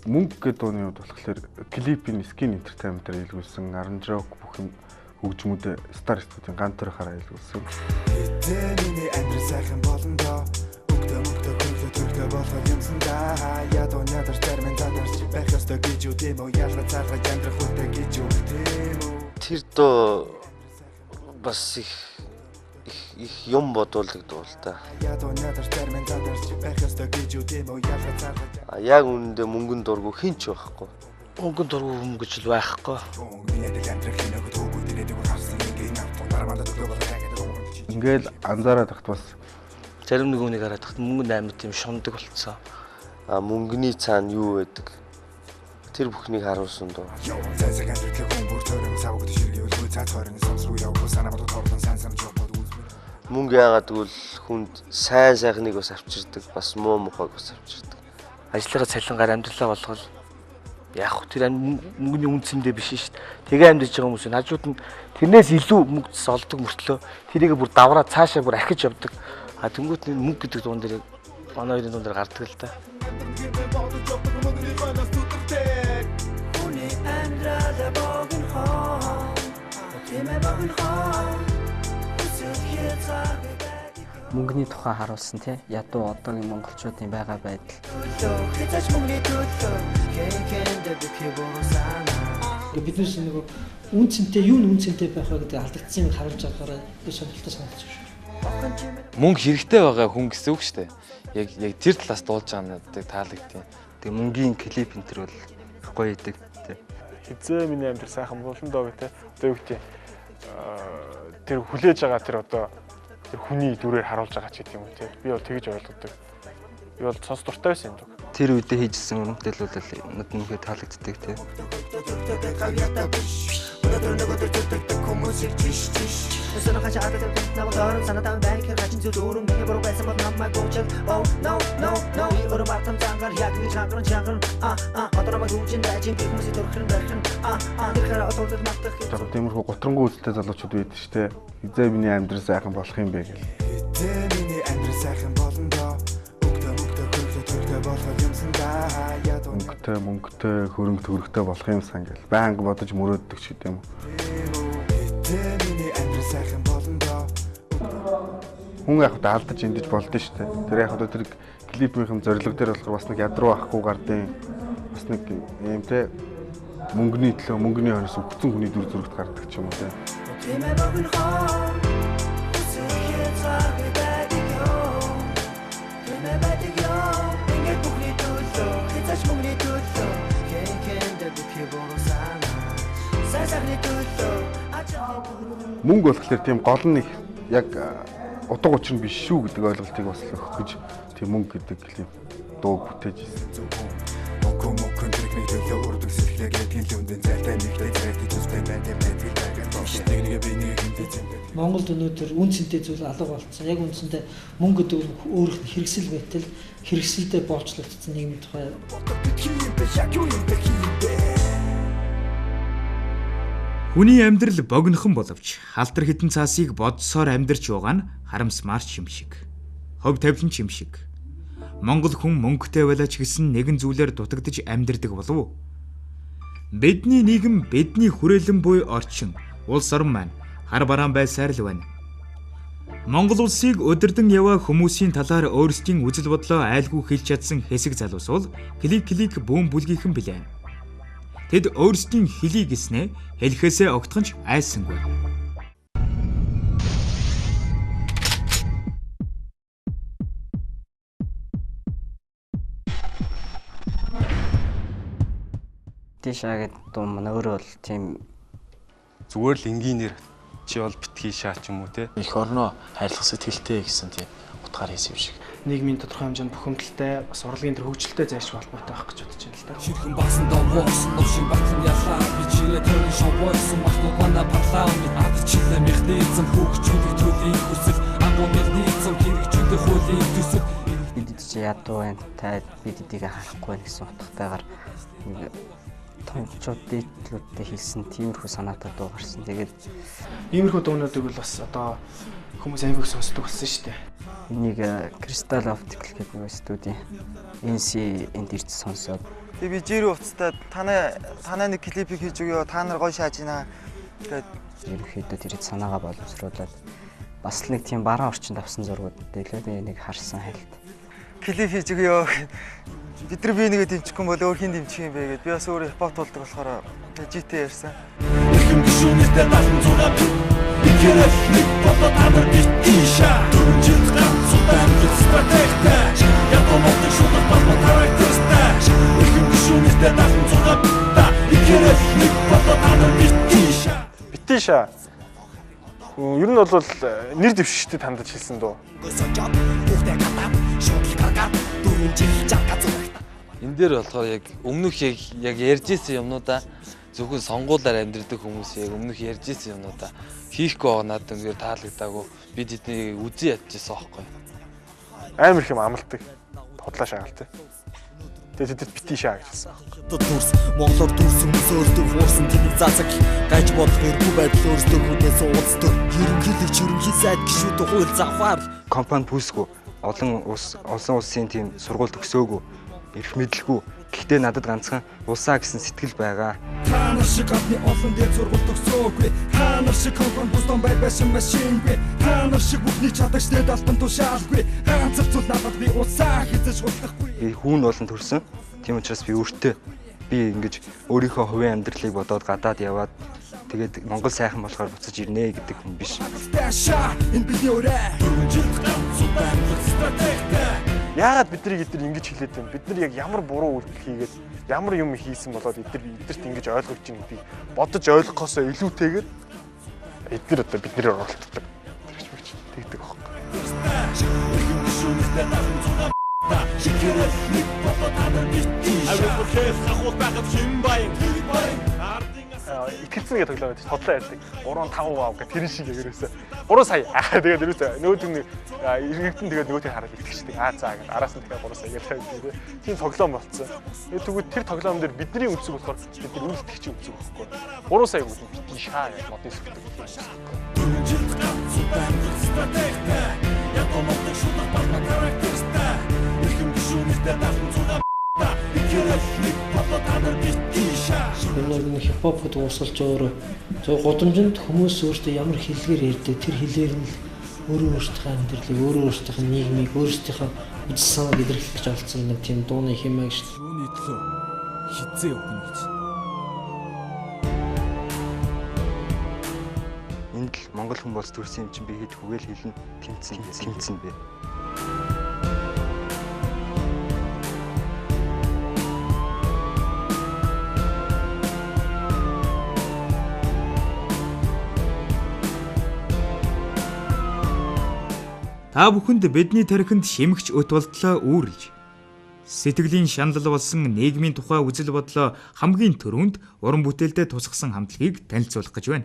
Мөнгө гэдэг дууны хувьд болохоор клипийн Skin Entertainment-аар илгүүлсэн, аранжировк бүх юм хөгжмүүдээ Star Studio-ийн ган төрхөөр илгүүлсэн. Хэзээ миний амьдрал сайхан болно доо. Өгтөө мөгтөө хөргөлөө төрхтөө болоход юмсан да. Ядуу ядарч зарим задарч байх ёстой гэж үү тийм үү? Ялга залга амьдрах үнтэй гэж үү тийм үү? Тэр дуу бас их их их юм бодуулдаг дуу л та. Ядуу ядарч зарим задарч байх ёстой гэж үү тийм үү? Ялга залга А яг үнэндээ мөнгөн дургу хин ч байхгүй. Мөнгөн дургу хүн гэж л байхгүй. миний адил амьдрах хинэг төөгүй дэрээдэг харсан ингийн автон дарамт төлөө болох гэдэг юм. Ингээл анзаараад тахт бас Зарим нэг хүнийг хараад тахт мөнгө амар тийм шундаг болцсон. А мөнгөний цаана юу байдаг? Тэр бүхнийг харуулсан дуу. Зайсаг амьдрал хүн бүр төрөм савгд ширхэг цаа цорын самсруу явах санаа бодод хордон сан сан жопод үзмэр. Мөнгө яагаад гэвэл хүнд сайн сайхныг бас авчирдаг, бас муу мухайг бас авчирдаг. Ажлынхаа цалингаар амьдралаа болгол яг хөө тэр мөнгөний үн цэндээ биш шүү дээ. Тэгээ амьдарч байгаа хүмүүс нь хажууд нь тэрнээс илүү мөнгө олдог мөртлөө тэрийг бүр давраа цаашаа бүр ахиж явдаг. А тэнгуут нь мөнгө гэдэг дуун дээр манай хоёрын дуун дээр гардаг л да. Хүний амьдрал богино тийм ээ богино хүсэл хязгааргүй байдаг Мөнгөний тухай харуулсан тий. Ядуу одоогийн монголчуудын байгаа байдал. Төлөө хязгаарч мөнгөний төлөө хэн хэндээ битгий буруу санаа. Биднээс нөгөө үн цэнтэй юу нь үн цэнтэй байх вэ гэдэг алдагдсан юм харуулж байгаагаараа би сонирхолтой санагдаж байна. Мөнгө хэрэгтэй байгаа хүн гэсэн үг шүү дээ. Яг яг тэр талаас дуулж байгаа надад таалагдیں۔ Тэгээ мөнгийн клип энэ төр бол их гоё идэг тий. Хизээ миний амьдрал сайхан болно доо гэх те. Одоо юу гэдэг тэр хүлээж байгаа тэр одоо тэр хүний дүрээр харуулж байгаа ч гэдэг юм уу те. Би бол тэгж ойлгодог. Би бол сонс дуртай байсан юм даа. Тэр үедээ хийжсэн өмнөдөл бол надад үнэхээр таалагддаг тий. Өнөөдөр нөгөөдөр зүтгэдэг хүмүүсийг жиш жиш. Өсөнө хачаа адад намайг орон санаатай байна гэхээр хачин зүйл өөрөн миний буруу байсан бол намайг уучлал. Oh no no no би өөрөө бартам зангаар яг гэж хангаран чангаран а а одоо намайг үүжин дайжин гэх хүмүүсийн төрхрөн барих а а тэр хараа одуулдад мартах жоо тиймэрхүү гутрангүй үзэлтэй залуучууд байдаг шүү дээ. Хизээ миний амьдрал сайхан болох юм бэ гэл. Хэзээ миний амьдрал сайхан болно доо. Өгтөө мөгтөө хөргөлөө төрхтөө болоход юмсан да. Ядуу Мөнгөтэй мөнгөтэй хөрөнгө төгрөгтэй болох юм сан гэл. Байнга бодож мөрөөддөг ч гэдэг юм уу. Хэзээ миний амьдрал сайхан болно доо. Хүн яг хөтэ алдаж эндэж болдсон шүү дээ. Тэр яг хөтэ тэр клипийнхэн зорилго дээр болохоор бас нэг ядруу ахгүй гардын бас нэг юм те мөнгөний төлөө мөнгөний хойноос үхсэн хүний дүр зурагт гардаг ч юм уу те. Тийм ээ богино хүсэл хязгааргүй байдаг юм. Тийм ээ байдаг юм. Ингээд бүхний төлөө хязгаарч мөнгөний төлөө хэн хэндээ битгий буруу санаа. Сайн сайхны төлөө ажил Мөнгө болохоор тийм гол нь их яг утга учир нь биш шүү гэдэг ойлголтыг бас л өгөх гэж тийм мөнгө гэдэг клип дуу бүтээж ирсэн. Мөнгө мөнгө тэрхний төлөө урдг сэрхлээ гэдгийн лүндэн зайлтай нэгтэй зайлтай зүстэй байдаг байдаг байдаг нэг нэгэ би нэг хэмтэй зэмтэй. Монголд өнөөдөр үн цэнтэй зүйл алга болцсон. Яг үндсэндээ мөнгө гэдэг нь өөрөх нь хэрэгсэл байтал хэрэгсэлдээ боолчлогдсон нийгмийн тухай Хүний амьдрал богинохон боловч халтар хитэн цаасыг бодсоор амьдарч байгаа нь харамсмаар ч юм шиг. Хов тавилан ч юм шиг. Монгол хүн мөнгөтэй байлаа ч гэсэн нэгэн зүйлээр дутагдж амьдардаг болов уу? Бидний нийгэм бидний хүрээлэн буй орчин, улс орон маань хар бараан байсаар л байна. Монгол улсыг өдөрдөн яваа хүмүүсийн талаар өөрсдийн үзэл бодлоо айлгүй хэлж чадсан хэсэг залуус бол клик клик бүүн бүлгийнхэн билээ. Тэд өөрсдийн хэлий гэснээ хэлэхээсээ огтхон ч айсангүй. Тийшаа гэдэг дуу маань өөрөө бол тийм Зүгээр л энгийнээр чи бол битгий шаа ч юм уу тий. Их орноо хайрлах сэтгэлтэй гэсэн тийм утгаар хийсэн юм шиг. Нийгмийн тодорхой хэмжээнд бухимдалтай бас урлагийн тэр хөгжилтэй зайлшгүй холбоотой байх гэж бодож байна л да. Ширхэн басан давуусан новшин батлан ялаа би чирээ төрийн шовойсон махнууд манай парламент ад чилээ механизм хөгжүүлэх төрлийн хүсэл ангуу механизм хэрэгжүүлэх хуулийн төсөл бид чи ядуу байна та бид эдийг харахгүй байна гэсэн утгатайгаар нэг томчууд дээдлүүдтэй хэлсэн тиймэрхүү санаатай дуу гарсан. Тэгээд иймэрхүү дуунуудыг бол бас одоо хүмүүс аягүй их сонсдог болсон шүү дээ. Энийг Crystal Optical гэдэг нэг студийн NC энд ирж сонсоод Тэгээ би жирүү уцтай танай нэг клипийг хийж өгөө, та нар гоё шааж гинэ гэд ерөнхийдөө тэр санаагаа боловсруулад бас л нэг тийм бараан орчинд авсан зургууд дэлээ би нэг харсан хайлт. Клип хийж өгөө. Бид нар би нэгэ дэмжихгүй бол өөр хин дэмжих юм бэ гэд би бас өөрөө хипхоп тулдаг болохоор GT ярьсан. Эрхэм гишүүнээсээ 76 Ихэрэл нэг болоо та нар битгий шаа. Дөрвөн жил ганц удаа амьдрах стратегтэй. Ядуу модын шударга болмоо характертай. Эрхэм гишүүнээсээ 76 Ихэрэл нэг болоо та нар битгий шаа. Битгий шаа. Ер нь бол нэр дэвшигчдэд хандаж хэлсэн дуу. Энэ дээр болохоор яг өмнөх яг ярьж исэн юмнуудаа зөвхөн сонгуулаар амьдрдаг хүмүүс яг өмнөх ярьж исэн юмнуудаа хийхгүй байгаа надад үнээр таалагдаагүй. Би тэднийг үзэн ядчихсан аахгүй. Амар их юм амладаг. Худлаа шагаал тий. Тэгээ тэдэд битгий шаа гэж хэлсэн. Дүрс Монголоор дүрс хүмүүс өөртөө хуурсан тэнийг засаг гаж бодох эргүй байдал өөртөө хүнээс уулздаг. Ерөнхийлөгч ерөнхий сайд гишүүд хууль завхаар компани пүсгүй олон улсын тийм сургууль төгсөөгүй эрх мэдэлгүй. Гэхдээ надад ганцхан улсаа гэсэн сэтгэл байгаа. Та нар шиг гадны олон дээр сургууль төгсөөгүй. Та нар шиг компани бүстон бай байшин машингүй. Та нар шиг бүхний чадагчтай алтан тушаалгүй. Ганц зүйл надад би улсаа хэзээ шултахгүй. Би хүүн болон төрсөн. Тийм учраас би өөртөө би ингэж өөрийнхөө хувийн амьдралыг бодоод гадаад яваад тэгээд Монгол сайхан болохоор буцаж ирнэ гэдэг хүн биш. Энэ бидний өрөө. Дөрвөн жил ганц удаа амьдрах стратегтэй. Яагаад биднийг эдгээр ингэж хэлээд байна? Бид нар яг ямар буруу үйлдэл хийгээд ямар юм хийсэн болоод эдгээр эдгэрт ингэж ойлгож чинь гэдгийг бодож ойлгохоосоо илүүтэйгээр эдгээр одоо биднээр оролддог. Тэр ч мэгч тэгдэг аахгүй. Итгэлцэн гэдэг тоглоом байдаг. Хотлоо ярьдаг. 3 5 вав гэх тэр шиг яг ерөөсөө 3 сая. Тэгээд ерөөсөө нөгөөд нь иргэдэн тэгээд нөгөөдийг хараад итгэждэг. Аа за гэдэг араас нь дахиад 3 сая гэж тавьдаг. Тийм тоглоом болцсон. Тэгээд тэгвэл тэр тоглоом дээр бидний өнцөг болохоор бид нар үл итгэгчийн өнцөг байхгүй. 3 сая гэдэг нь битгий шаа гэж модын сүрдэг. Энэ нэг хипхоп гэдэг урсгалж өөрөө зөв гудамжинд хүмүүс өөрсдөө ямар хэллэгээр ярьдаг тэр хэлээр нь л өөрөө өөрсдийнхөө амьдралыг, өөрөө өөрсдийнхөө нийгмийг, өөрсдийнхөө үзэл санааг илэрхийлэх гэж оролцсон нэг тийм дууны хэмээг шүү дээ. Юуны төлөө хизээ өгнө гэж. Энд л Монгол хүн болж төрсэн юм чинь би хэд хүгээл хэлнэ тэмцэн бэ. Та бүхэнд бидний тархинд шимэгч өт болтлоо үүрлж сэтгэлийн шаналл болсон нийгмийн тухай үзэл бодлоо хамгийн түрүүнд уран бүтээлдээ тусгасан хамтлагийг танилцуулах гэж байна.